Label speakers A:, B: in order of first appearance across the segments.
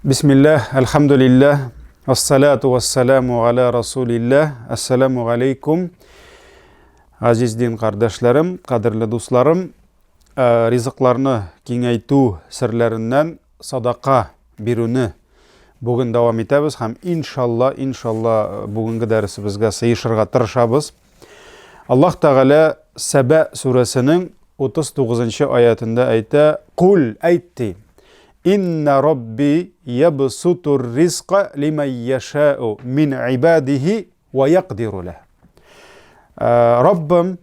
A: Бисмилләһ, әлхәмдүлилләһ, ассалату вассаламу аля расулилләһ, ассаламу алейкум. Азиз дин кардәшләрем, кадерле дусларым, э, ризыкларны киңәйтү серләреннән садака бирүне бүген дәвам итәбез һәм иншалла, иншалла бүгенге дәресебезгә сыешырга тырышабыз. Аллаһ Тәгалә Сәбә сүрәсенең 39 аятында әйтә, Кул әйт ди. Инна Рабби ябсутур ризка лимән яшәу мин ибадихи ва якдиру ләһ. Э, Раббым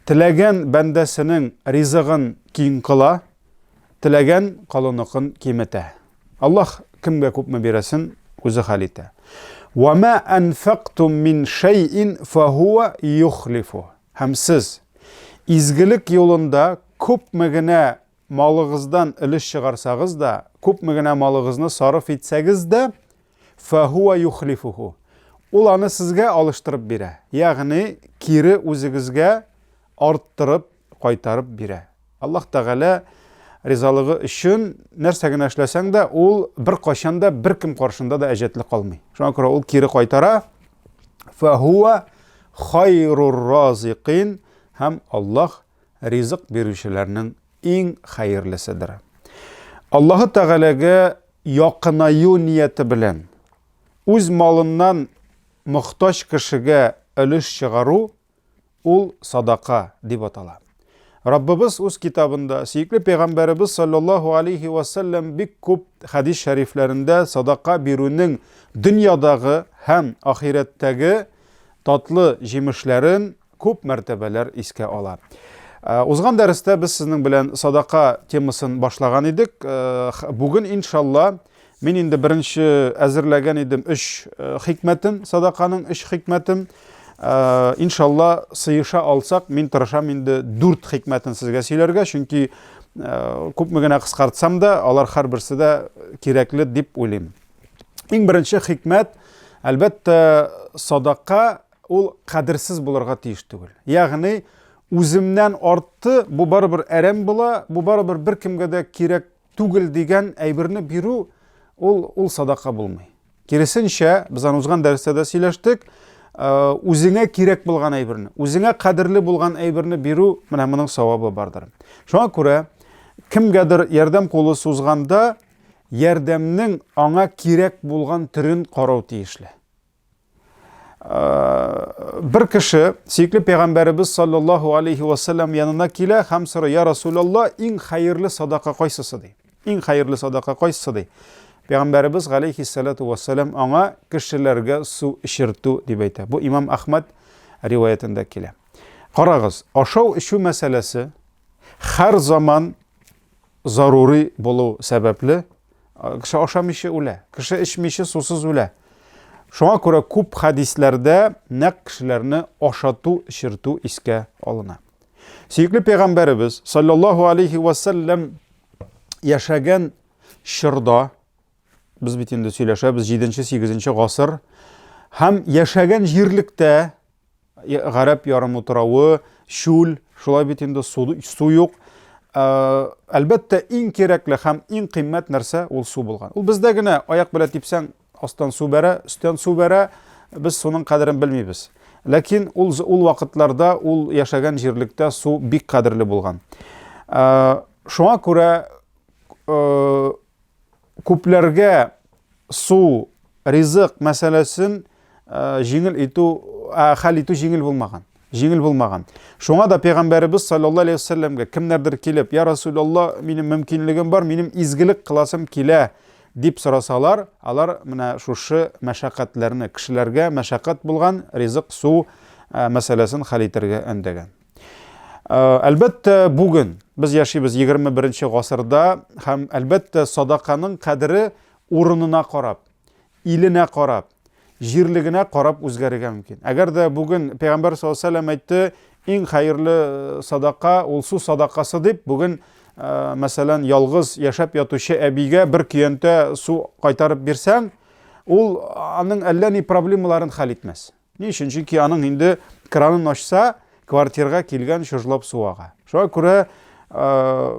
A: теләгән бәндәсенең ризыгын киң кыла, теләгән колыныкын киметә. Аллаһ кемгә күпме бирәсен үзе хәл итә. Ва ма анфактум мин шәйин фахуа юхлифу. Һәм сез изгелек юлында күпме генә малыгыздан өлеш чыгарсагыз да, күпме генә малыгызны сарыф итсәгез дә, фахуа юхлифуху. Ул аны сезгә алыштырып бирә. Ягъни кире үзегезгә арттырып кайтарып бирә. Аллаһ Тәгалә ризалыгы өчен нәрсә генә эшләсәң дә, ул беркайчан да беркем каршында да әҗәтле калмый. Шуңа күрә ул кире кайтара. Фәһуа хайрур разикин һәм Аллаһ ризык бирүчеләрнең иң хәерлеседер. Аллаһы Тәгаләгә якынаю нияте белән үз малыннан мохтаҗ кешегә өлеш чыгару Ул садака дип атала. Раббыбыз үз китабында, сөекле пәйгамбәребез саллаллаһу алейхи ва саллям бик күп хәдис шәрифләрендә садака бирүнең дөньядагы һәм ахирәттәге татлы җимешләрен күп мәртәбәләр искә ала. Э, узган дәрестә без сезнең белән садака темасын башлаган идек. Э, бүген иншалла Мин инде беренче әзерләгән идем өч э, хикмәтен, садаканың өч хикмәтен. Э, иншалла, сыеша алсак, мин тырышам инде дүрт хикмәтен сезгә сөйләргә, чөнки э, күпме генә кыскартсам да, алар һәрберсе дә кирәкле дип уйлыйм. Иң беренче хикмәт, әлбәттә, садака ул кадерсез булырга тиеш түгел. Ягъни, үземнән артты, бу барыбер әрәм була, бу барыбер беркемгә дә кирәк түгел дигән әйберне бирү ул ул садака булмый. Киресенчә, без аны узган дәрестә дә сөйләштек, э, үзеңә кирәк булган әйберне, үзеңә кадерле булган әйберне бирү, менә моның савабы бардыр. Шуңа күрә кемгәдер ярдәм кулы сузганда, ярдәмнең аңа кирәк булган төрен карау тиешле. Э, бер кеше сөекле пәйгамбәребез саллаллаху алейхи вассалам янына килә һәм сорый, я Расулалла, иң хәерле садака кайсысы ди? Иң хәерле садака кайсысы ди? Пәйгамбәребез галәйһиссалату вассалам аңа кешеләргә су эчертү дип әйтә. Бу имам Ахмад риваятендә килә. Карагыз, ашау-эчү мәсьәләсе һәр заман зарури булу сәбәпле, кеше ашамыйча үлә, кеше эчмичә сусыз үлә. Шуңа күрә күп хәдисләрдә нәкъ кешеләрне ашату, эчертү искә алына. Сөекле пәйгамбәребез саллаллаһу алейхи ва саллям яшәгән чорда без бит инде сөйләшәбез 7-8 гасыр һәм яшәгән җирлектә Гарәп ярымутравы, чүл, шулай бит инде су, су юк. Э, әлбәттә, иң кирәкле һәм иң кыйммәт нәрсә ул су булган. Ул бездә генә аяк белән типсәң, астан су бәрә, өстән су бәрә, без суның кадерен белмибез. Ләкин ул ул вакытларда ул яшәгән җирлектә су бик кадерле булган. Э, шуңа күрә э, күпләргә су, ризык мәсьәләсен э, җиңел итү, э, хәл итү җиңел булмаган. Җиңел булмаган. Шуңа да пәйгамбәребез саллаллаһу алейһи вәсәлләмгә кемнәрдер килеп, "Я Расулалла, минем мөмкинлегем бар, минем изгелек кыласым килә" дип сорасалар, алар менә шушы мәшәкатьләрне, кешеләргә мәшәкать булган ризык, су э, мәсьәләсен хәл итәргә өндәгән. Э, әлбәттә, бүген без яшибез 21 гасырда һәм әлбәттә садаканың кадере урынына карап, иленә карап, җирлегенә карап үзгәрергә мөмкин. Әгәр дә бүген Пәйгамбәр саллаллаһу алейһи әйтте, иң хәерле э, садака ул су садакасы дип, бүген э, мәсәлән, ялгыз яшәп ятучы әбигә бер көянтә су кайтарып бирсәң, ул аның әллә ни проблемаларын хәл итмәс. Ни өчен? Чөнки аның инде кранын ачса, квартирга килгән чожлап су ага. Шуңа күрә, э,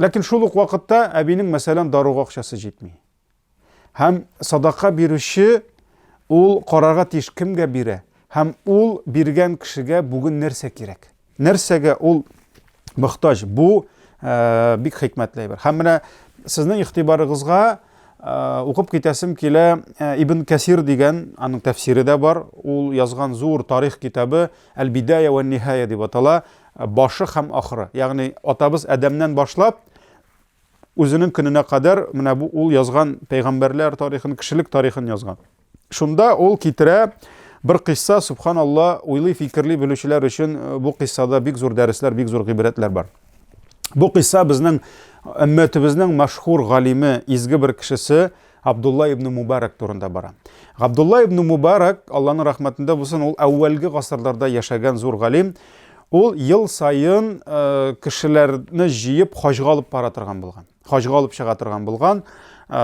A: ләкин шул ук вакытта әбинең, мәсәлән, даруга акчасы җитми. Һәм садака бирүче ул карарга тиеш кемгә бирә һәм ул биргән кешегә бүген нәрсә кирәк. Нәрсәгә ул мохтаҗ? Бу э, бик хикмәтле әйбер. Һәм менә сезнең игътибарыгызга э, укып китәсем килә э, Ибн Кәсир дигән, аның тәфсире дә бар. Ул язган зур тарих китабы Әл-Бидая ва Ниһая дип атала, башы һәм ахыры. Ягъни атабыз Адәмнән башлап үзенең көненә кадәр менә бу ул язган пәйгамбәрләр тарихын, кешелек тарихын язган. Шунда ул китерә бер кыйсса, субханалла, уйлый, фикерли белүчеләр өчен э, бу кыйссада бик зур дәресләр, бик зур гыйбрәтләр бар. Бу кыйсса безнең өммәтебезнең мәшһүр галиме, изге бер кешесе Абдулла ибн Мубарак турында бара. Габдулла ибн Мубарак, Алланың рәхмәтендә булсын, ул әүвәлге гасырларда яшәгән зур галим. Ул ел саен э, кешеләрне җыеп хаҗга алып бара торган булган. Хаҗга алып чыга торган булган. Э,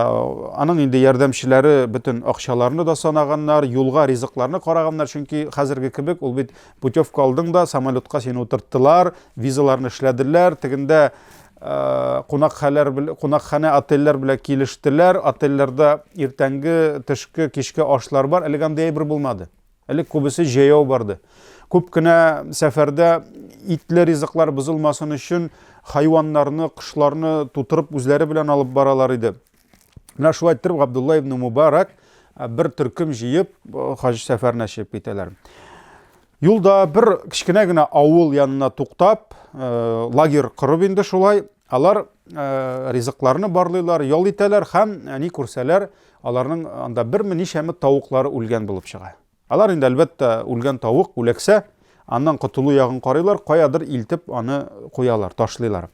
A: аның инде ярдәмчеләре бөтен акчаларны да санаганнар, юлга ризыкларны караганнар, чөнки хәзерге кебек ул бит путевка алдың да самолетка сине утырттылар, визаларны эшләделәр, тегендә э, кунакханәләр кунакханә отельләр белән килештеләр, отельләрдә иртәнге, төшке, кичке ашлар бар, әлегә андый әйбер булмады. Элек күбесе җәяү барды. Күп кенә сәфәрдә итле ризыклар бозылмасын өчен хайваннарны, кошларны тутырып үзләре белән алып баралар иде. Менә шулай иттереп Габдулла ибн Мубарак э, бер төркем җыеп э, хаҗ сәфәренә чыгып китәләр. Юлда бер кечкенә генә авыл янына туктап, э, лагерь корып инде шулай, алар ризыкларны барлыйлар, ял итәләр һәм ни күрсәләр, Аларның анда берме ничәме тавыклары үлгән булып чыга. Алар инде әлбәттә үлгән тавык үләксә, аннан котылу ягын карыйлар, каядыр илтеп аны куялар, ташлыйлар.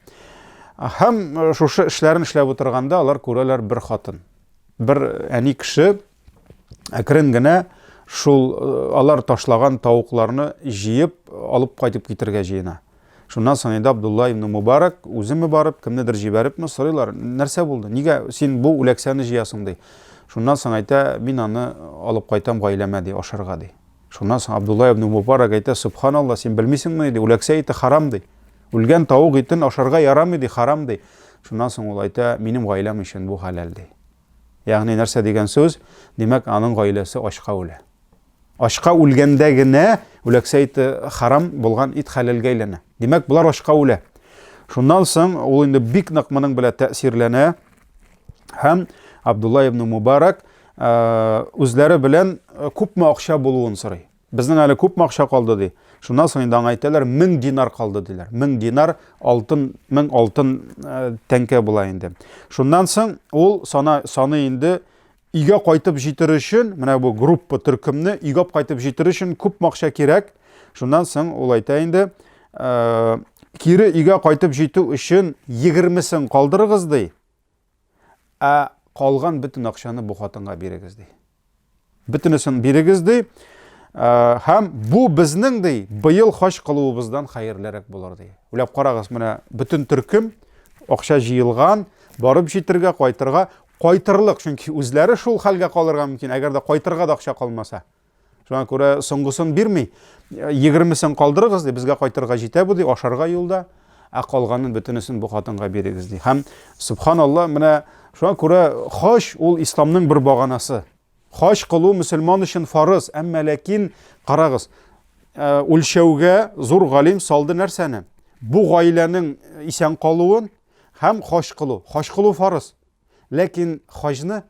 A: Һәм э, шушы эшләрен эшләп утырганда алар күрәләр бер хатын. Бер әни кеше әкрен генә шул э, алар ташлаган тавыкларны җыеп алып кайтып китергә җыена. Шуннан соң инде Абдулла ибн Мубарак үземе барып, кемнедер җибәрепме сорыйлар, нәрсә булды? Нигә син бу үләксәне җыясың ди. Шуннан соң әйтә, мин аны алып кайтам гаиләмә ди, ашарга ди. Шуннан соң Абдулла ибн Мубарак әйтә, субханалла, син белмисеңме ди, үләксә ите харам ди. Үлгән тавык итен ашарга ярамый ди, харам ди. Шуннан соң ул әйтә, минем гаиләм өчен бу хәләл ди. Ягъни нәрсә дигән сүз? Димәк, аның гаиләсе ачка үлә. Ачка үлгәндә генә үләксә ите харам булган ит хәләлгә әйләнә. Димәк, болар ачка үлә. Шуннан соң ул инде бик нык моның белән тәэсирләнә һәм Абдулла ибн Мубарак э, үзләре белән э, күпме акча булуын сорый. Безнең әле күпме акча калды ди. Шуннан соң инде аңа әйтәләр, 1000 динар калды диләр. 1000 динар алтын, 1000 алтын э, тәңкә була инде. Шуннан соң ул сана, саны инде өйгә кайтып җитер өчен, менә бу группа төркемне өйгә кайтып җитер өчен күпме акча кирәк. Шуннан соң ул әйтә инде, э, кире өйгә кайтып җитү өчен 20-сен калдырыгыз ди. Ә калган бөтен акчаны бу хатынга бирегез ди. Бөтенесен бирегез ди. Э, һәм бу безнең ди, быел хаҗ кылуыбыздан хәерлерәк булыр ди. Уйлап карагыз, менә бөтен төркем акча җыелган, барып җитергә, кайтырга, кайтырлык, чөнки үзләре шул хәлгә калырга мөмкин, әгәр дә кайтырга да акча калмаса. Шуңа күрә соңгысын бирми. Егермесен калдырыгыз ди, безгә кайтырга җитә бу ди, ашарга юлда. Ә калганын бөтенесен бу хатынга бирегез ди. Һәм субханалла, менә шуңа күрә хаҗ ул исламның бер баганасы. Хаҗ кылу мөселман өчен фарыз, әмма ләкин карагыз, э, үлчәүгә зур галим салды нәрсәне? Бу гаиләнең исән калуын һәм хаҗ кылу. Хаҗ кылу фарыз. Ләкин хаҗны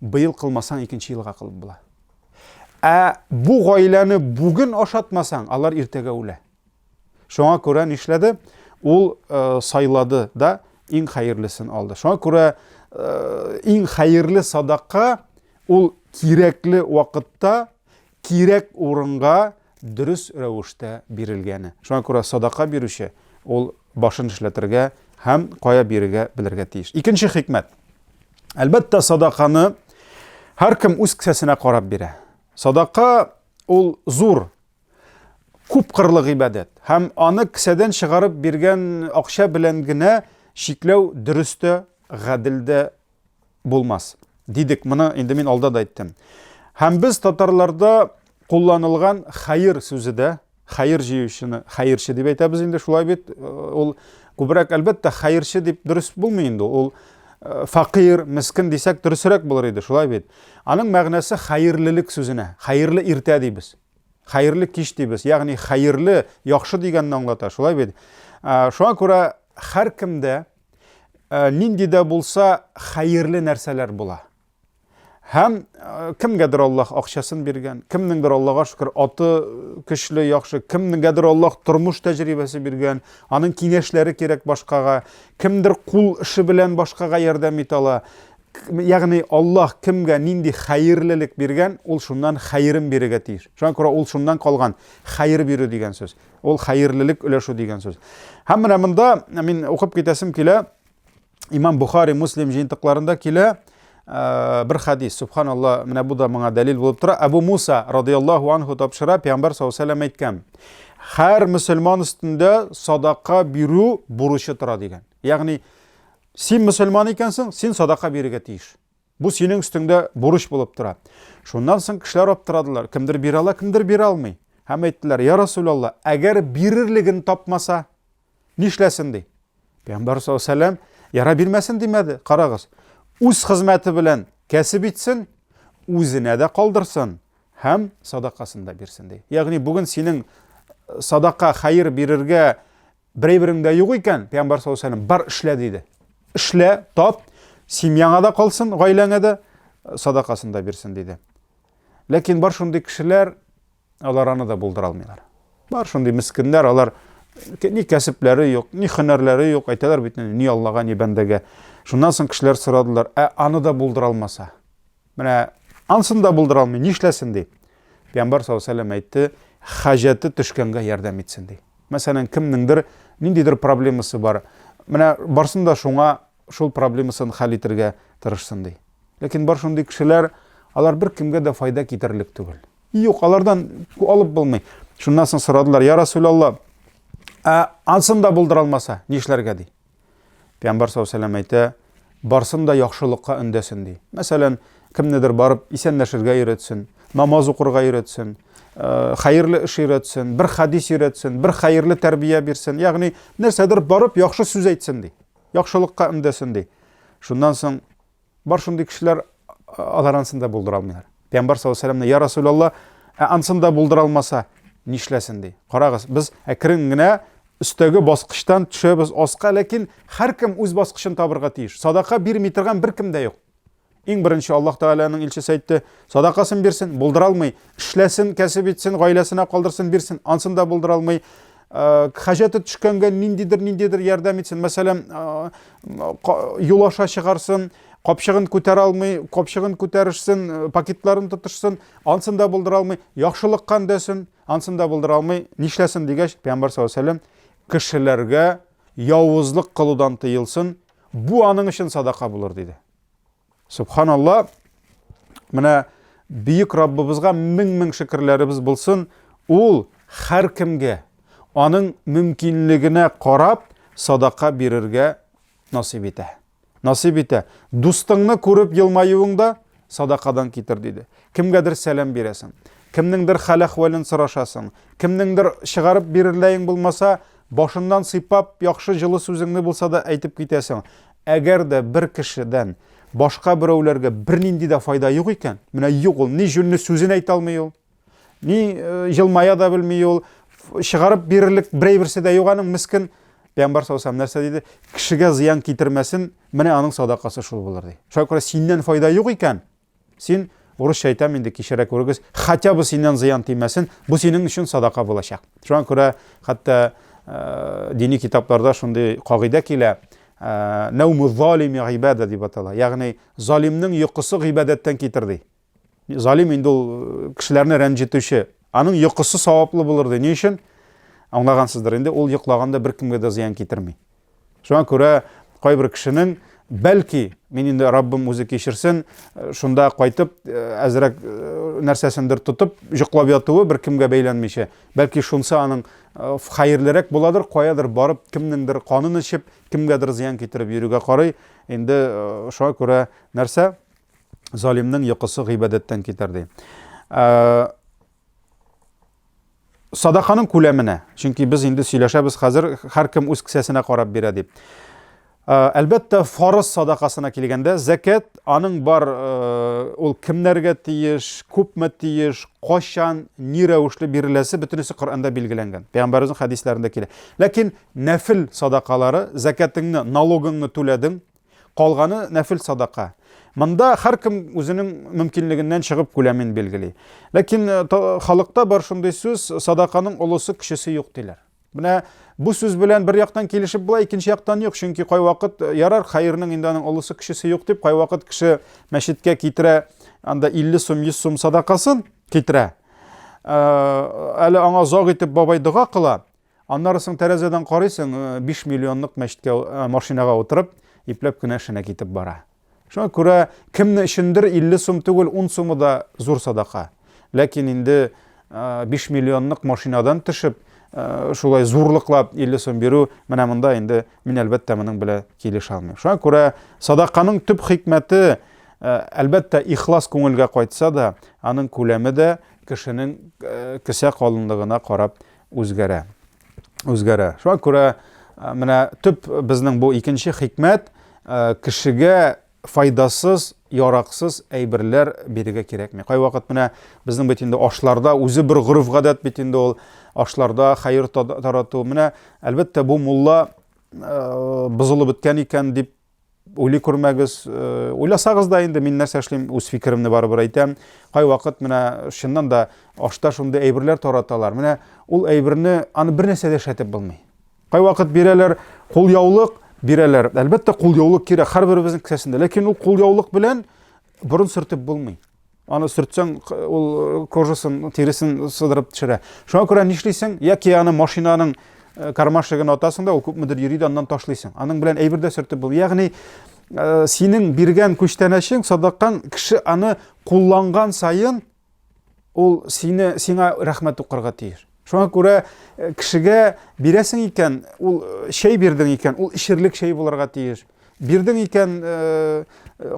A: быел кылмасаң, икенче елга кылып була. Ә бу гаиләне бүген ашатмасаң, алар иртәгә үлә. Шуңа күрә нишләде? Ул э, сайлады да иң хәерлесен алды. Шуңа күрә э, иң хәерле садака ул кирәкле вакытта, кирәк урынга дөрес рәвештә бирелгәне. Шуңа күрә садака бирүче ул башын эшләтергә һәм кая бирергә белергә тиеш. Икенче хикмәт. Әлбәттә, садаканы һәркем үз кесәсенә карап бирә. Садака ул зур, күп кырлы гыйбадәт һәм аны кесәдән чыгарып биргән акча белән генә чикләү дөрес тә, гадел дә булмас. Дидек, моны инде мин алда да әйттем. Һәм без татарларда кулланылган хәер сүзе дә, хәер җыючыны хәерче дип әйтәбез инде, шулай бит, э, ул күбрәк әлбәттә хәерче дип дөрес булмый инде. Ул фәкыйрь, мескен дисәк дөресрәк булыр иде, шулай бит. Аның мәгънәсе хәерлелек сүзенә. Хәерле иртә дибез. Хәерле кич дибез. Ягъни хәерле, яхшы дигәнне аңлата, шулай бит. Шуңа күрә һәркемдә нинди дә булса хәерле нәрсәләр була. Һәм кемгәдер Аллаһ акчасын биргән, кемнеңдер Аллаһга шөкер аты көчле, яхшы, кемнеңгәдер Аллаһ тормыш тәҗрибәсе биргән, аның киңәшләре кирәк башкага, кемдер кул эше белән башкага ярдәм итә ала. Ягъни Аллаһ кемгә нинди хәерлелек биргән, ул шуннан хәерен бирергә тиеш. Шуңа күрә ул шуннан калган хәер бирү дигән сүз. Ул хәерлелек өләшү дигән сүз. Һәм менә монда мин укып китәсем килә, Имам Бухари, Муслим җыентыкларында килә бер хадис. Субханалла, менә бу да моңа дәлил булып тора. Әбу Муса радияллаһу анху тапшыра, Пәйгамбәр саллаллаһу алейһи әйткән: "Һәр мөселман өстендә садака бирү бурычы тора" дигән. Ягъни син мөселман икәнсең, син садака бирергә тиеш. Бу синең өстеңдә бурыч булып тора. Шуннан соң кешеләр аптырадылар. Кемдер бирә ала, кемдер бирә алмый. Һәм әйттеләр: "Я Расулалла, әгәр бирерлеген тапмаса, нишләсен?" ди. Пәйгамбәр саллаллаһу алейһи вәсәлләм яра бирмәсен димәде. Карагыз. Үз хезмәте белән кәсеп итсен, үзенә дә калдырсын һәм садакасын да бирсен ди. Ягъни бүген синең садака, хәер бирергә берәй береңдә юк икән, Пәйгамбәр саллаллаһу алейһи вәсәлләм бар эшлә диде. Эшлә, тап, семьяңа да калсын, гаиләңә дә садакасын да бирсен диде. Ләкин бар шундый кешеләр, Алар аны да булдыра алмыйлар. Бар шундый мескеннәр, алар ни кәсепләре юк, ни һөнәрләре юк, әйтәләр бит ни Аллага, ни бәндәгә. Шуннан соң кешеләр сорадылар, ә аны да булдыра алмаса? Менә ансын да булдыра алмый, нишләсен ди. Пәйгамбәр саллаллаһу алейһи вәсәлләм әйтте, хаҗәте төшкәнгә ярдәм итсен ди. Мәсәлән, кемнеңдер ниндидер проблемасы бар. Менә барсын да шуңа шул проблемасын хәл итергә тырышсын ди. Ләкин бар шундый кешеләр, алар бер кемгә дә файда китерерлек түгел. Юк, алардан алып булмый. Шуннан соң сорадылар, я Расулалла, ә ансын да булдыра алмаса, нишләргә ди? Пәйгамбәр саллаллаһу алейһи әйтә, барсын да яхшылыкка өндәсен ди. Мәсәлән, кемнедер барып исәнләшергә өйрәтсен, намаз укырга өйрәтсен, хәерле эш өйрәтсен, бер хадис өйрәтсен, бер хәерле тәрбия бирсен. Ягъни нәрсәдер барып яхшы сүз әйтсен ди. Яхшылыкка өндәсен ди. Шуннан соң Бар шундый кешеләр, алар ансын да булдыра алмыйлар. Пәйгамбәр саллаллаһу алейһи я Расулалла, ә ансын да булдыра алмаса, нишләсен ди. Карагыз, без әкрен генә өстәге баскычтан төшәбез аска, ләкин һәркем үз баскычын табырга тиеш. Садака бирми торган беркем дә юк. Иң беренче Аллаһ Тәгаләнең илчесе әйтте, садакасын бирсен, булдыра алмый, эшләсен, кәсеп итсен, гаиләсенә калдырсын, бирсен, ансын да булдыра алмый. Хаҗәте төшкәнгә ниндидер ниндидер ярдәм итсен. Мәсәлән, юл аша чыгарсын, капчыгын күтәрә алмый, капчыгын күтәрешсен, пакетларын тотышсын, ансын да булдыра алмый, яхшылыкка өндәсен, ансын да булдыра алмый, нишләсен дигәч, Пәйгамбәр саллаллаһу алейһи вәсәлләм кешеләргә явызлык кылудан тыелсын, бу аның өчен садака булыр диде. Субханалла, менә бөек Раббыбызга мең-мең шөкерләребез булсын, ул һәркемгә аның мөмкинлегенә карап садака бирергә насыйп итә. Насыйп итә. Дустыңны күреп елмаюың да садакадан китер диде. Кемгәдер сәлам бирәсең, кемнеңдер хәл-әхвәлен сорашасың, кемнеңдер чыгарып бирерләең булмаса, башыннан сыйпап, яхшы җылы сүзеңне булса да әйтеп китәсең. Әгәр дә бер кешедән башка берәүләргә бернинди дә файда юк икән, менә юк ул, ни җүнле сүзен әйтә алмый ул, ни җылмая да белми ул, чыгарып бирерлек берәй берсе дә юк аның, мескен. Пәйгамбәр саллаллаһу алейһи нәрсә диде? Кешегә зыян китермәсен, менә аның садакасы шул булыр ди. Шуңа күрә синнән файда юк икән, син урысча әйтәм инде, кичерә күрегез, хотя бы синнән зыян тимәсен, бу синең өчен садака булачак. Шуңа күрә хәтта дини китапларда шундый кагыйдә килә, нәүму залими гыйбада дип атала. Ягъни залимның йокысы гыйбадәттән китер ди. Залим инде ул кешеләрне рәнҗетүче. Аның йокысы саваплы булыр ди. Ни өчен? Аңлагансыздыр инде, ул йоклаганда беркемгә дә зыян китерми. Шуңа күрә кайбер кешенең бәлки, мин инде Раббым үзе кичерсен, шунда кайтып, әзрәк нәрсәсендер тотып, йоклап ятуы беркемгә бәйләнмичә, бәлки шунсы аның хәерлерәк буладыр, каядыр барып, кемнеңдер канын эчеп, кемгәдер зыян китереп йөрүгә карый. Инде шуңа күрә нәрсә? Залимның йокысы гыйбадәттән китәр ди. Садаканың күләменә, чөнки без инде сөйләшәбез хәзер, һәркем үз кесәсенә карап бирә дип. Әлбәттә, фарыз садакасына килгәндә, зәкят аның бар ул кемнәргә тиеш, күпме тиеш, кайчан, ни рәвешле биреләсе бөтенесе Коръәндә билгеләнгән. Пәйгамбәребезнең хәдисләрендә килә. Ләкин нәфил садакалары, зәкятыңны, налогыңны түләдең, калганы нәфил садака. Монда һәркем үзенең мөмкинлегеннән чыгып күләмен билгели. Ләкин халыкта бар шундый сүз, садаканың олысы, кечесе юк диләр. Менә бу сүз белән бер яктан килешеп була, икенче яктан юк, чөнки кайвакыт э, ярар хәернең инде аның олысы кечесе юк дип, кайвакыт кеше мәчеткә китерә, анда 50 сум, 100 сум садакасын китерә. Э, әле аңа озак итеп бабай дога кыла. Аннары соң тәрәзәдән карыйсың, 5 э, миллионлык мәчеткә машинага утырып, ипләп кенә эшенә китеп бара. Шуңа күрә кемне өчендер 50 сум түгел, 10 сумы да зур садака. Ләкин инде 5 миллионлык машинадан төшеп, шулай зурлыклап 50 сум бирү, менә монда инде мин әлбәттә моның белән килешә алмыйм. Шуңа күрә садаканың төп хикмәте, әлбәттә, ихлас күңелгә кайтса да, аның күләме дә кешенең кесә калынлыгына карап үзгәрә. Үзгәрә. Шуңа күрә менә төп безнең бу икенче хикмәт кешегә файдасыз, яраксыз әйберләр бирергә кирәкми. Кайвакыт менә безнең бит инде ашларда үзе бер гореф-гадәт бит инде ул ашларда хәер тарату. Менә әлбәттә бу мулла бозылып беткән икән дип уйлый күрмәгез. Уйласагыз да инде мин нәрсә эшлим, үз фикеремне барыбер әйтәм. Кайвакыт менә чыннан да ашта шундый әйберләр тараталар. Менә ул әйберне аны бер нәрсә дә эшләтеп булмый. Кайвакыт бирәләр кулъяулык бирәләр. Әлбәттә, кулъяулык кирәк һәрберебезнең кесәсендә. Ләкин ул кулъяулык белән борын сөртеп булмый. Аны сөртсәң, ул э, кожасын, тиресен сыдырып төшерә. Шуңа күрә нишлисең? Яки аны машинаның э, кармашыгына атасың да, ул күпмедер йөри дә аннан ташлыйсың. Аның белән әйбер дә сөртеп булмый. Ягъни э, синең биргән күчтәнәчең, садакаң кеше аны кулланган саен ул сине сиңа рәхмәт укырга тиеш. Шуңа күрә э, кешегә бирәсең икән, ул э, чәй бирдең икән, ул эчерлек чәй булырга тиеш. Бирдең икән, э,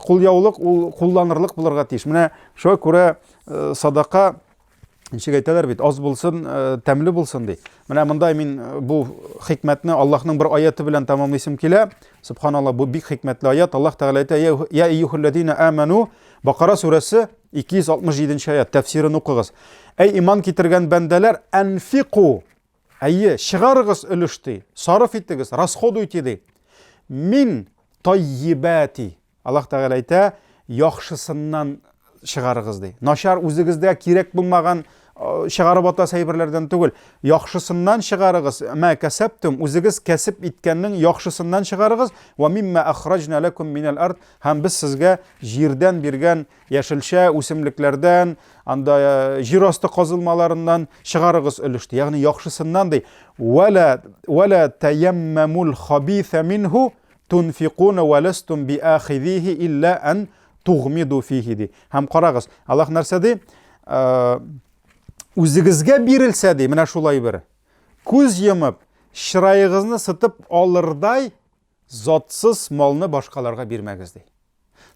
A: кулъяулык ул кулланырлык булырга тиеш. Менә шуңа күрә садака ничек әйтәләр бит, аз булсын, тәмле булсын ди. Менә монда мин бу хикмәтне Аллаһның бер аяты белән тәмамлыйсым килә. Субханалла, бу бик хикмәтле аят. Аллаһ Тәгалә әйтә: "Я әйюхәлләзина аману" Бакара сүрәсе 267 нче аят, тәфсирен укыгыз. Әй иман китергән бәндәләр, әнфику, әйе, чыгарыгыз өлеш ди, сарыф итегез, расходуйте ди. Мин таййибати. Аллаһ Тәгалә әйтә, яхшысыннан чыгарыгыз ди. Начар үзегездә кирәк булмаган э, чыгарып атасы әйберләрдән түгел. Яхшысыннан чыгарыгыз. Мә кәсәптум, үзегез кәсеп иткәннең яхшысыннан чыгарыгыз. Ва мимма ахраҗна лакум минәл ард. Һәм без сезгә җирдән биргән яшелчә, үсемлекләрдән, анда э, җир асты казылмаларыннан чыгарыгыз өлеш, ди. Ягъни яхшысыннан ди. Вәлә вәлә таяммамул хабиса минһу тунфикуна ва ластум биахизихи илля ан тугмиду фихи ди. Һәм карагыз, Аллаһ нәрсә ди? Э, үзегезгә бирелсә ди, менә шулай бер. Күз йомып, чыраегызны сытып алырдай Затсыз малны башкаларга бирмәгез, ди.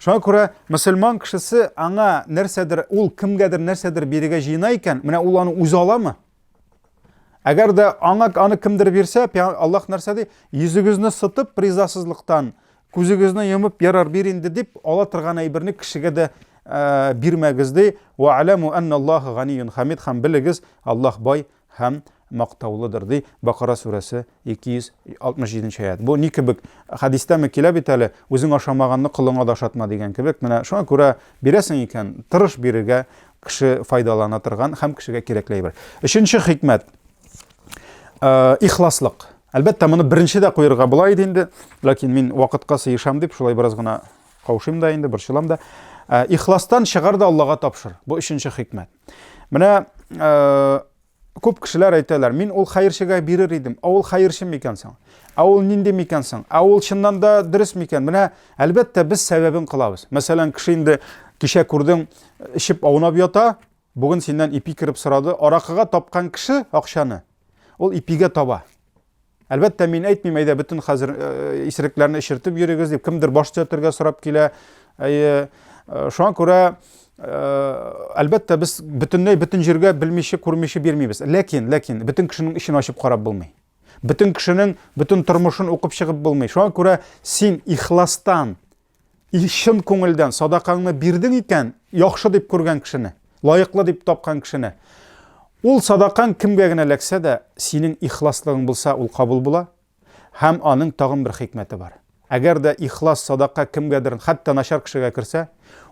A: Шуңа күрә мөселман кешесе аңа нәрсәдер, ул кемгәдер нәрсәдер бирергә җыена икән, менә ул аны үзе аламы? Әгәр дә аңа аны кемдер бирсә, Аллаһ нәрсә ди? Йөзегезне сытып ризасызлыктан, күзегезне йомып, ярар бир инде дип ала торган әйберне кешегә дә э, бирмәгез ди. Ва аламу анналлаһу ганиюн хамид һәм белегез, Аллаһ бай һәм мактаулыдыр, ди Бакара сүрәсе 267 нче аять. Бу ни кебек? Хәдистәме килә бит әле, үзең ашамаганны колыңа да ашатма дигән кебек. Менә шуңа күрә бирәсең икән, тырыш бирергә, кеше файдалана торган һәм кешегә кирәкле әйбер. Өченче хикмәт. Э, ихласлык. Әлбәттә, моны беренче дә куерга була иде инде, ләкин мин вакытка сыешам дип, шулай бераз гына каушыйм да инде, борчылам да. Э, ихластан чыгар да Аллага тапшыр. Бу өченче хикмәт. Менә э, күп кешеләр әйтәләр, мин ул хәерчегә бирер идем, ә ул хәерче микән соң? Ә ул нинди микән соң? Ә ул чыннан да дөрес микән? Менә әлбәттә без сәбәбен кылабыз. Мәсәлән, кеше инде кичә күрдең, эчеп аунап ята, бүген синнән ипи кереп сорады. Аракыга тапкан кеше акчаны, ул ипигә таба. Әлбәттә, мин әйтмим, әйдә, бөтен хәзер э, исерекләрне эчертеп йөрегез дип, кемдер баш төзәтергә сорап килә. Әйе, э, шуңа күрә, э, әлбәттә, без бөтенләй бөтен җиргә белмичә, күрмичә бирмибез. Ләкин, ләкин бөтен кешенең эчен ачып карап булмый. Бөтен кешенең бөтен тормышын укып чыгып булмый. Шуңа күрә син ихластан, чын күңелдән садакаңны бирдең икән, яхшы дип күргән кешене, лаеклы дип тапкан кешене, ул садакаң кемгә генә эләксә дә, синең ихласлыгың булса, ул кабул була. Һәм аның тагын бер хикмәте бар. Әгәр дә ихлас садака кемгәдер, хәтта начар кешегә керсә,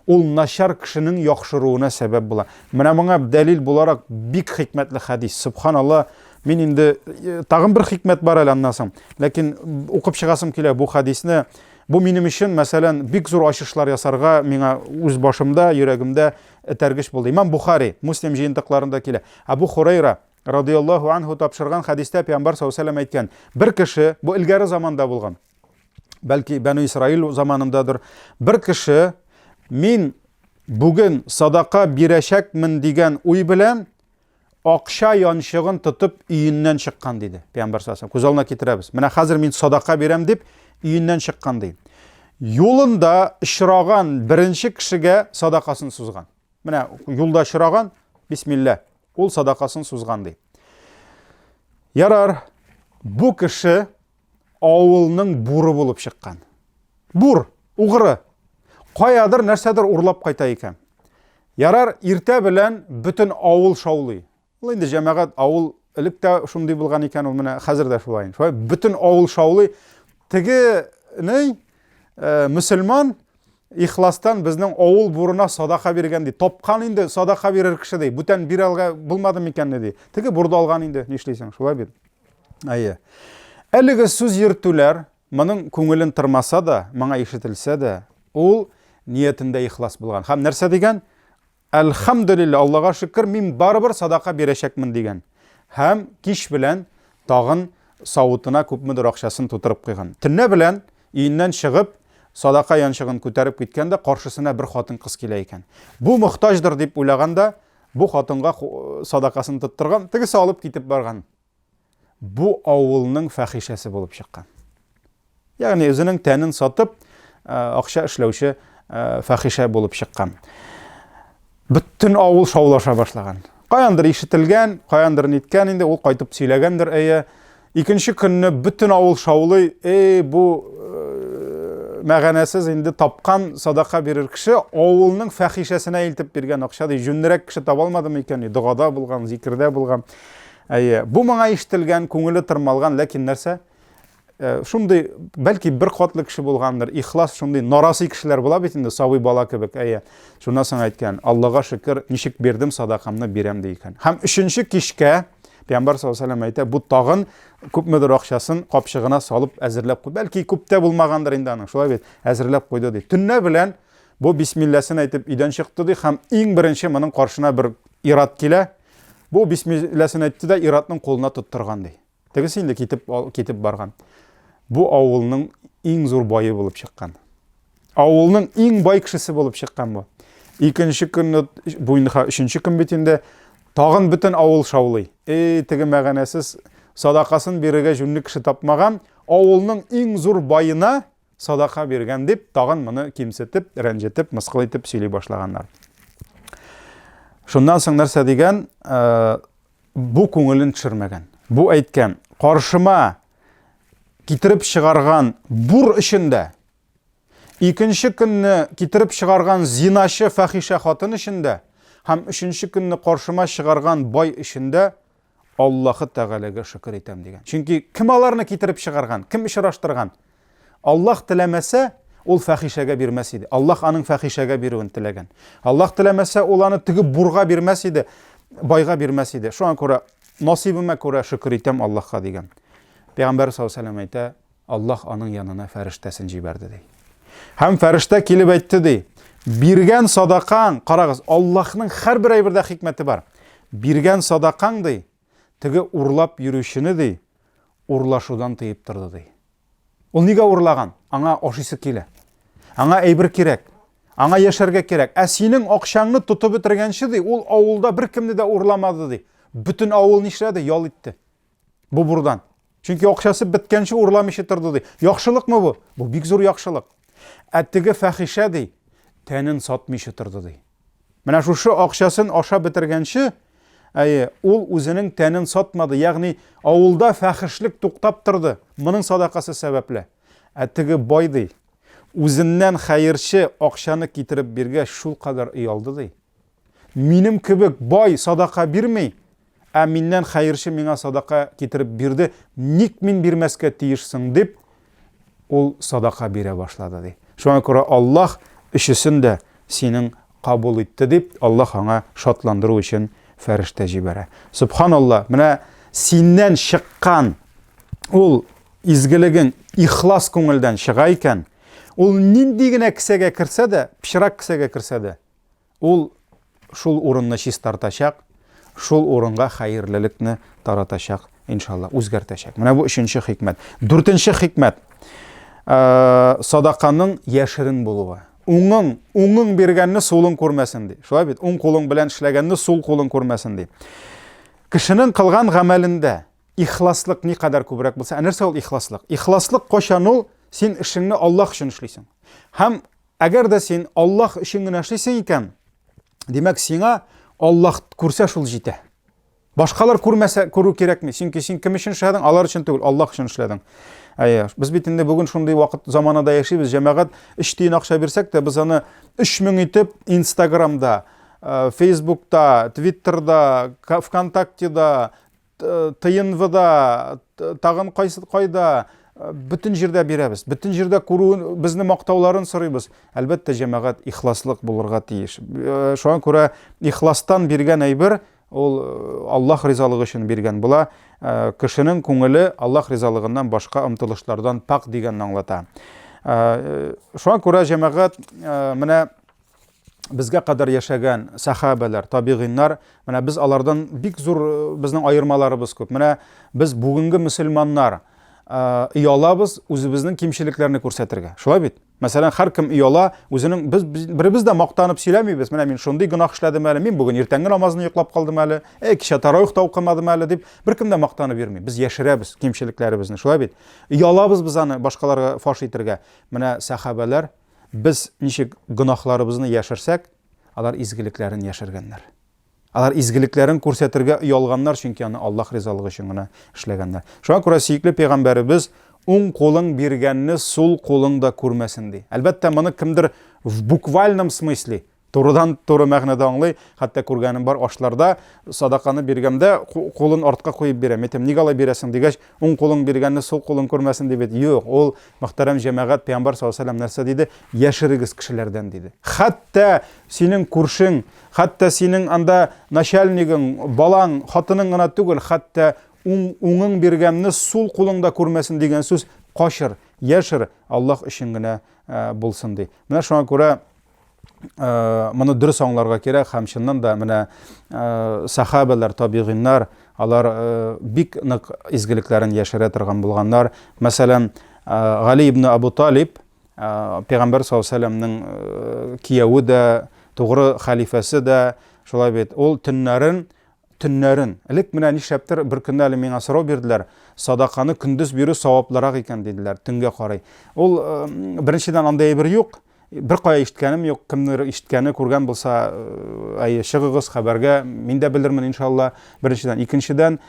A: ул начар кешенең яхшыруына сәбәп була. Менә моңа дәлил буларак бик хикмәтле хәдис. Субханалла, мин инде э, тагын бер хикмәт бар әле аннан соң. Ләкин укып чыгасым килә бу хәдисне. Бу минем өчен, мәсәлән, бик зур ачышлар ясарга миңа үз башымда, йөрәгемдә этәргеч булды. Имам Бухари, Муслим җыентыкларында килә. Абу Хурайра радияллаһу анһу тапшырган хәдистә пәйгамбәр саллаллаһу алейһи әйткән, бер кеше, бу элгәре заманда булган, бәлки Бәну Исраил заманындадыр, бер кеше мин бүген садака бирәчәкмен дигән уй белән акча янчыгын тотып өеннән чыккан диде пәйгамбәр саллаллаһу Күз алдына китерәбез. Менә хәзер мин садака бирәм дип өеннән чыккан ди. Юлында очраган беренче кешегә садакасын сузган. Менә юлда очраган, бисмилла, ул садакасын сузган ди. Ярар, бу кеше авылның буры булып чыккан. Бур, угры. Каядыр нәрсәдер урлап кайта икән. Ярар, иртә белән бөтен авыл шаулый. Ул инде җәмәгать авыл элек тә шундый булган икән, ул менә хәзер дә шулай. Шулай бөтен авыл шаулый. Теге ни, э, мөселман ихластан безнең авыл бурына садака биргән ди. Тапкан инде садака бирер кеше ди. Бүтән бирә алга булмады микән ди. Теге бурды алган инде, нишлисең, шулай бит. Әйе. Әлеге сүз йөртүләр моның күңелен тырмаса да, моңа ишетелсә дә, ул ниятендә ихлас булган. Һәм нәрсә дигән? Әлхәмдүлилләһ, Аллага шөкер, мин барыбер садака бирәчәкмен дигән. Һәм кич белән тагын савытына күпмедер акчасын тутырып куйган. Төнлә белән өеннән чыгып, садака янчыгын күтәреп киткән дә каршысына бер хатын-кыз килә икән. Бу мохтаҗдыр дип уйлаган да, бу хатынга садакасын тоттырган, тегесе алып китеп барган. Бу авылның фәхишәсе булып чыккан. Ягъни үзенең тәнен сатып, э, акча эшләүче э, фәхишә булып чыккан. Бөтен авыл шаулаша башлаган. Каяндыр ишетелгән, каяндыр ниткән инде, ул кайтып сөйләгәндер, әйе. Икенче көнне бөтен авыл шаулый, эй, бу э, мәгәнәсез инде тапкан садака бирер кеше авылның фәхишәсенә илтеп биргән акча ди, җүнлерәк кеше таба алмады микән? Догада булган, зикердә булган. Әйе, бу моңа ишетелгән, күңеле тырмалган, ләкин нәрсә? Э, шундый, бәлки бер катлы кеше булгандыр, ихлас шундый нарасый кешеләр була бит инде, сабый бала кебек, әйе. Шуннан соң әйткән, Аллага шөкер, ничек бирдем садакамны бирәм ди икән. Һәм өченче кичкә Пәйгамбәр саллаллаһу алейһи вәсәлләм әйтә, бу тагын күпмедер акчасын капчыгына салып әзерләп куйды. Бәлки күп тә булмагандыр инде аның, шулай бит, әзерләп куйды ди. Төнлә белән бу бисмилласын әйтеп өйдән чыкты ди һәм иң беренче моның каршына бер ират килә. Бу бисмилласын әйтте дә иратның кулына тоттырган ди. Тегесе инде китеп китеп барган. Бу авылның иң зур бае булып чыккан. Авылның иң бай кешесе булып чыккан бу. Икенче көнне, бу инде өченче көн бит инде, тагын бөтен авыл шаулый. Эй, теге мәгәнәсез садакасын бирергә җүнле кеше тапмаган, авылның иң зур баена садака биргән дип, тагын моны кимсетеп, рәнҗетеп, мыскыл итеп сөйли башлаганнар. Шуннан соң нәрсә дигән, э, бу күңелен төшермәгән. Бу әйткән, каршыма китереп чыгарган бур өчен дә, икенче көнне китереп чыгарган зиначы фәхишә хатын өчен дә һәм өченче көнне каршыма чыгарган бай өчен дә Аллаһы Тәгаләгә шөкер итәм дигән. Чөнки кем аларны китереп чыгарган, кем очраштырган? Аллаһ теләмәсә, ул фәхишәгә бирмәс иде. Аллаһ аның фәхишәгә бирүен теләгән. Аллаһ теләмәсә, ул аны теге бурга бирмәс иде, байга бирмәс иде. Шуңа күрә насыйбыма күрә шөкер итәм Аллаһка дигән. Пәйгамбәр саллаллаһу алейһи әйтә, Аллаһ аның янына фәрештәсен җибәрде ди. Һәм фәрештә килеп әйтте ди, биргән садакаң, карагыз, Аллаһның һәрбер әйбердә хикмәте бар. Биргән садакаң ди, теге урлап йөрүчене ди, урлашудан тыеп торды ди. Ул нигә урлаган? Аңа ашыйсы килә. Аңа әйбер кирәк. Аңа яшәргә кирәк. Ә синең акчаңны тотып бетергәнче ди, ул авылда беркемне дә урламады ди. Бөтен авыл нишләде? Ял итте. Бу бурдан. Чөнки акчасы беткәнче урламыйча торды ди. Яхшылыкмы бу? Бу бик зур яхшылык. Ә теге фәхишә ди, тәнен сатмыйча торды ди. Менә шушы акчасын аша бетергәнче, Әйе, ул үзенең тәнен сатмады, ягъни авылда фәхешлек туктап торды, моның садакасы сәбәпле. Ә теге бай ди, үзеннән хәерче акчаны китереп биргәч, шулкадәр оялды ди. Минем кебек бай садака бирми, ә миннән хәерче миңа садака китереп бирде, ник мин бирмәскә тиеш соң дип, ул садака бирә башлады ди. Шуңа күрә Аллаһ өчесен дә синең кабул итте дип, Аллаһ аңа шатландыру өчен фәрештә җибәрә. Субханалла, менә синнән чыккан ул изгелегең ихлас күңелдән чыга икән, ул нинди генә кесәгә керсә дә, пычрак кесәгә керсә дә, Ул шул урынны чистартачак, шул урынга хәерлелекне таратачак, иншалла, үзгәртәчәк. Менә бу өченче хикмәт. Дүртенче хикмәт. Э, садаканың яшерен булуы. Уңың, уңың биргәнне сулың күрмәсен ди. Шулай бит, уң кулың белән эшләгәнне сул кулың күрмәсен ди. Кешенең кылган гамәлендә ихласлык никадәр күбрәк булса, ә нәрсә ул ихласлык? Ихласлык кайчан ул? Син эшеңне Аллаһ өчен эшлисең. Һәм Әгәр дә син Аллаһ өчен генә эшлисең икән, димәк, сиңа Аллаһ күрсә шул җитә. Башкалар күрмәсә, күрү кирәкми. Чөнки син кем өчен эшләдең? Алар өчен түгел, Аллаһ өчен эшләдең. Әйе, без бит инде бүген шундый вакыт заманада яшибез, җәмәгать 3 тиен акча бирсәк тә, без аны 3000 итеп Инстаграмда, э, Фейсбукта, Твиттерда, ВКонтактеда, ТНВда, тагын кайсы кайда, бөтен җирдә бирәбез. Бөтен җирдә күрүен, безне мактауларын сорыйбыз. Әлбәттә, җәмәгать ихласлык булырга тиеш. Шуңа күрә ихластан биргән әйбер ул Аллаһ ризалыгы өчен биргән була. Кешенең күңеле Аллаһ ризалыгыннан башка омтылышлардан пакь дигәнне аңлата. Шуңа күрә җәмәгать менә безгә кадәр яшәгән сәхабәләр, табигыйннар, менә без алардан бик зур э, безнең аермаларыбыз күп. Менә без бүгенге мөселманнар э, оялабыз үзебезнең кимчелекләрне күрсәтергә. Шулай бит? Мәсәлән, һәркем ояла, үзенең без, без беребез дә мактанып сөйләмибез. Менә мин шундый гөнаһ эшләдем әле, мин бүген иртәнге намазны йоклап калдым әле, әй, кичә таравих та укымадым әле дип, беркем дә мактанып йөрми. Без яшерәбез кимчелекләребезне, шулай бит? Оялабыз без аны башкаларга фаш итергә. Менә сәхабәләр Без ничек гөнаһларыбызны яшерсәк, алар изгелекләрен яшергәннәр. Алар изгелекләрен күрсәтергә оялганнар, чөнки аны Аллаһ ризалыгы өчен генә эшләгәннәр. Шуңа күрә сөекле пәйгамбәребез уң кулың биргәнне сул кулың да күрмәсен ди. Әлбәттә, моны кемдер в буквальном смысле Турыдан-туры мәгънәдә аңлый, хәтта күргәнем бар, ашларда садаканы биргәндә кулын артка куеп бирә. Әйтәм, нигә алай бирәсең дигәч, уң кулың биргәнне сул кулың күрмәсен дип әйт. Юк, ул мөхтәрәм җәмәгать, пәйгамбәр саллаллаһу алейһи нәрсә диде? Яшерегез кешеләрдән диде. Хәтта синең күршең, хәтта синең анда начальнигың, балаң, хатының гына түгел, хәтта уң уңың биргәнне сул кулың да күрмәсен дигән сүз кашыр, яшер, Аллаһ өчен генә э, булсын ди. Менә шуңа күрә Э, моны дөрес аңларга кирәк һәм чыннан да менә э, сахабәләр, табигыйннар, алар э, бик нык изгелекләрен яшерә торган булганнар. Мәсәлән, Гали ибн Абу Талиб пәйгамбәр саллаллаһу алейһи кияве дә, тугры хәлифәсе дә, шулай бит, ул төннәрен төннәрен. Элек менә нишләптер бер көнне әле миңа сорау бирделәр, садаканы көндез бирү саваплырак икән диделәр, төнгә карый. Ул беренчедән андый әйбер юк, бер кая ишеткәнем юк, кемнер ишеткәне, күргән булса, әйе, чыгыгыз хәбәргә, мин дә белермен иншалла. Беренчедән, икенчедән,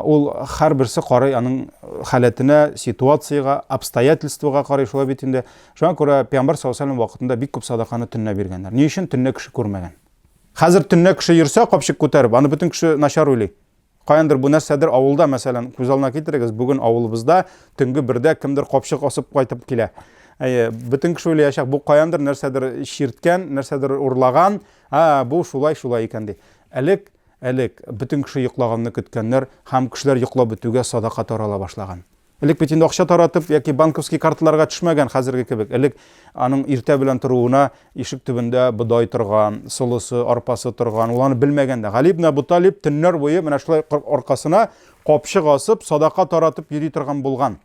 A: ул һәрберсе карый аның халәтенә, ситуациягә, обстоятельствога карый, шулай бит инде. Шуңа күрә пәйгамбәр саллаллаһу алейһи вакытында бик күп садаканы төнлә биргәннәр. Ни өчен төнлә кеше күрмәгән? Хәзер төнлә кеше йөрсә, капчык күтәреп, аны бөтен кеше начар уйлый. Каяндыр бу нәрсәдер авылда, мәсәлән, күз алдына китерегез, бүген авылыбызда төнге бердә кемдер капчык асып кайтып килә. Әйе, бөтен кеше уйлаячак, бу каяндыр нәрсәдер чирткән, нәрсәдер урлаган, а, бу шулай-шулай икән ди. Элек, элек бөтен кеше йоклаганны көткәннәр һәм кешеләр йоклап бетүгә садака тарала башлаган. Элек бит инде акча таратып яки банковский карталарга төшмәгән хәзерге кебек. Элек аның иртә белән торуына ишек төбендә бодай торган, солысы, арпасы торган. Ул аны белмәгән дә. Гали ибн Абу Талиб төннәр буе менә шулай аркасына капчык асып, садака таратып йөри торган булган.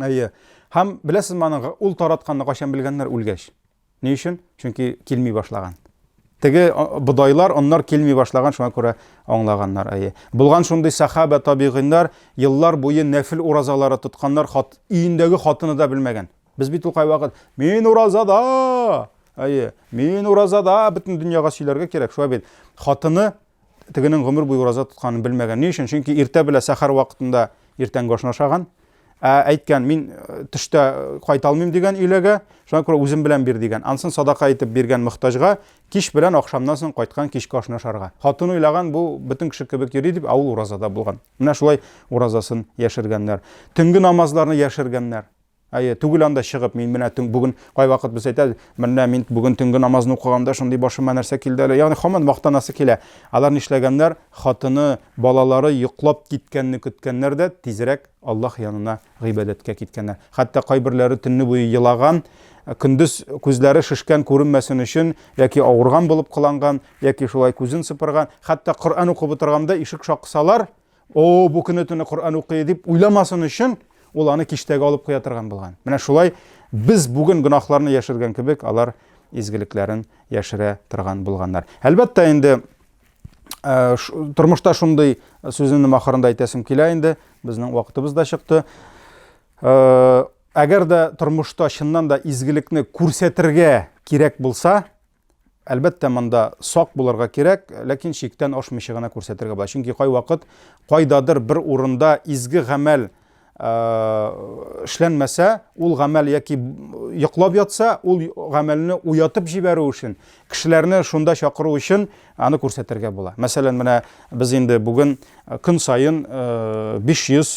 A: Әйе. Һәм беләсезме аның ул таратканны кайчан белгәннәр үлгәч? Ни өчен? Чөнки килми башлаган. Теге бодайлар, оннар килми башлаган, шуңа күрә аңлаганнар. Әйе. Булган шундый сахаба табигыйннар еллар буе нәфил уразалары тотканнар, хат, өендәге хатыны да белмәгән. Без бит ул кайвакыт мин уразада! Әйе, мин уразада бөтен дөньяга сөйләргә кирәк. Шулай бит. Хатыны тегенең гомер буе ураза тотканын белмәгән. Ни өчен? Чөнки иртә белә сәхәр вакытында иртәнге ашны ашаган. Ә әйткән, мин э, төштә э, кайта алмыйм дигән өйләгә, шуңа күрә үзем белән бир дигән. Ансын садака итеп биргән мохтаҗга, кич белән ахшамнан соң кайткан кичке ашны ашарга. Хатын уйлаган, бу бөтен кеше кебек йөри дип, ә ул уразада булган. Менә шулай уразасын яшергәннәр. Төнге намазларны яшергәннәр. Әйе, түгел анда чыгып, мин менә төн, бүген кайвакыт без әйтәбез, менә мин бүген төнге намазны укыганда шундый башыма нәрсә килде әле. Ягъни һаман мактанасы килә. Алар нишләгәннәр? Хатыны, балалары йоклап киткәнне көткәннәр дә тизрәк Аллаһ янына гыйбадәткә киткәннәр. Хәтта кайберләре төнне буе елаган, көндез күзләре шешкән күренмәсен өчен яки авырган булып кыланган, яки шулай күзен сыпырган. Хәтта Коръән укып утырганда ишек шакысалар, О, бу көне төне Коръән укый дип уйламасын өчен, ул аны киштәгә алып куя торган булган. Менә шулай без бүген гөнаһларны яшергән кебек, алар изгелекләрен яшерә торган булганнар. Әлбәттә инде э, тормышта шундый сүземнең ахырында әйтәсем килә инде, безнең вакытыбыз да чыкты. Э, әгәр дә тормышта чыннан да изгелекне күрсәтергә кирәк булса, Әлбәттә, монда сак булырга кирәк, ләкин чиктән ашмыйча гына күрсәтергә була. Чөнки кайвакыт кайдадыр бер урында изге гамәл эшләнмәсә, ул гамәл яки йоклап ятса, ул гамәлне уятып җибәрү өчен, кешеләрне шунда чакыру өчен аны күрсәтергә була. Мәсәлән, менә без инде бүген көн саен 500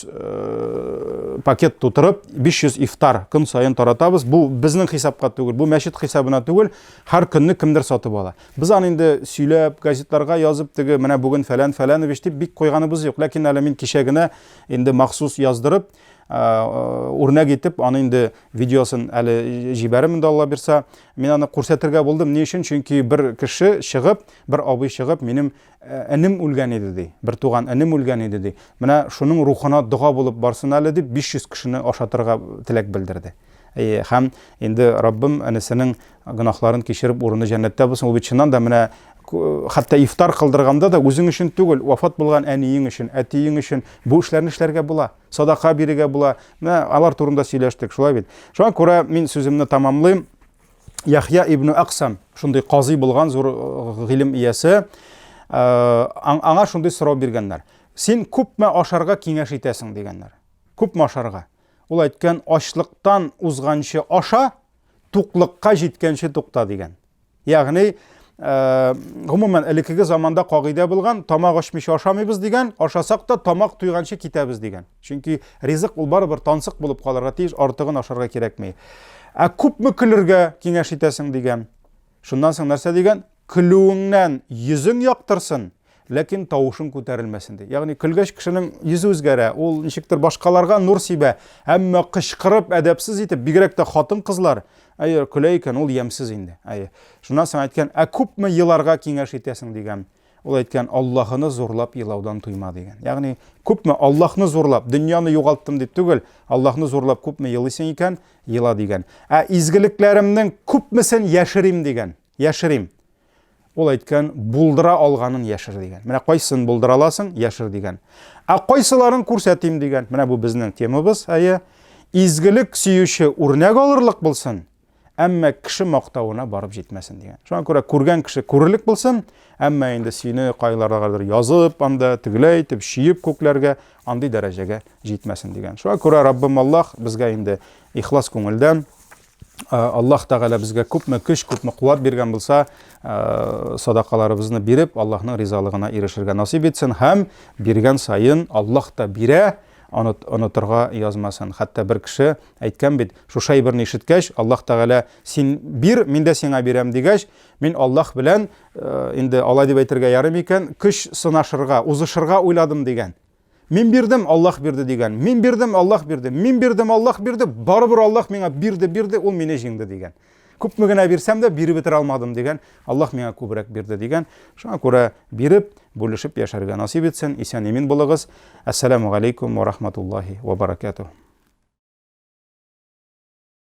A: пакет тутырып, 500 ифтар көн саен таратабыз. Бу безнең хисапка түгел, бу мәчет хисабына түгел, һәр көнне кемдер сатып ала. Без аны инде сөйләп, газетларга язып, теге менә бүген фәлән фәләнович дип бик куйганыбыз юк. Ләкин әле мин кичә генә инде махсус яздырып, үрнәк итеп, аны инде видеосын әле җибәрермен инде Алла бирса. Мин аны күрсәтергә булдым. Ни өчен? Чөнки бер кеше чыгып, бер абый чыгып, минем Энем үлгән иде, ди. Бертуган энем үлгән иде, ди. Менә шуның рухына дога булып барсын әле, дип 500 кешене ашатырга теләк белдерде. Әйе, һәм инде Раббым энесенең гөнаһларын кичереп, урыны җәннәттә булсын. Ул бит чыннан да менә хәтта ифтар кылдырганда да үзең өчен түгел, вафат булган әниең өчен, әтиең өчен бу эшләрне эшләргә була. Садака бирергә була. Менә алар турында сөйләштек, шулай бит. Шуңа күрә мин сүземне тамамлыйм. Яхья ибн Аксам, шундый казый булган зур э, гыйлем иясе, э, аңа шундый сорау биргәннәр. Син күпме ашарга киңәш итәсең дигәннәр. Күпме ашарга? Ул әйткән, ачлыктан узганчы аша, туклыкка җиткәнче тукта дигән. Ягъни, э, гомумән, элеккеге заманда кагыйдә булган, тамак ачмыйча ашамыйбыз дигән, ашасак та тамак туйганчы китәбез дигән. Чөнки ризык ул барыбер тансык булып калырга тиеш, артыгын ашарга кирәкми. Ә күпме көлергә киңәш итәсең дигән. Шуннан соң нәрсә дигән? Көлүеңнән йөзең яктырсын, ләкин тавышың күтәрелмәсен ди. Ягъни көлгәч кешенең йөзе үзгәрә, ул ничектер башкаларга нур сибә, әмма кычкырып, әдәпсез итеп, бигрәк тә хатын-кызлар, әйе, көлә икән, ул ямьсез инде. Әйе. Шуннан соң әйткән, ә күпме еларга киңәш итәсең дигән. Ул әйткән, Аллаһыны зурлап елаудан туйма дигән. Ягъни, күпме Аллаһны зурлап, дөньяны югалттым дип түгел, Аллаһны зурлап күпме елыйсың икән, ела дигән. Ә изгелекләремнең күпмесен яшерим дигән. Яшерим. Ул әйткән, булдыра алганын яшер дигән. Менә кайсын булдыра аласың, яшер дигән. Ә кайсыларын күрсәтим дигән. Менә бу безнең темабыз, әйе. Изгелек сөюче үрнәк алырлык булсын, әмма кеше мактавына барып җитмәсен дигән. Шуңа күрә күргән кеше күрерлек булсын, әмма инде сине кайлардагадыр язып, анда тегеләй итеп, чөеп күкләргә, андый дәрәҗәгә җитмәсен дигән. Шуңа күрә Раббым Аллаһ безгә инде ихлас күңелдән Аллаһ Тәгалә безгә күпме көч, күпме куәт биргән булса, садакаларыбызны биреп, Аллаһның ризалыгына ирешергә насыйп итсен һәм биргән саен Аллаһ та бирә, онытырга язмасын. Хәтта бер кеше әйткән бит, шушы әйберне ишеткәч, Аллаһ Тәгалә, син бир, мин дә сиңа бирәм дигәч, мин Аллаһ белән, э, инде алай дип әйтергә ярый микән, көч сынашырга, узышырга уйладым дигән. Мин бирдем, Аллаһ бирде дигән. Мин бирдем, Аллаһ бирде. Мин бирдем, Аллаһ бирде. Барыбер Аллаһ миңа бирде, бирде, ул мине җиңде дигән. Күпме генә бирсәм дә, биреп бетерә алмадым дигән. Аллаһ миңа күбрәк бирде дигән. Шуңа күрә биреп, бүлешеп яшәргә насыйп итсен. Исән-имин булыгыз. Әссәламу алейкум ва рахматуллахи ва баракатух.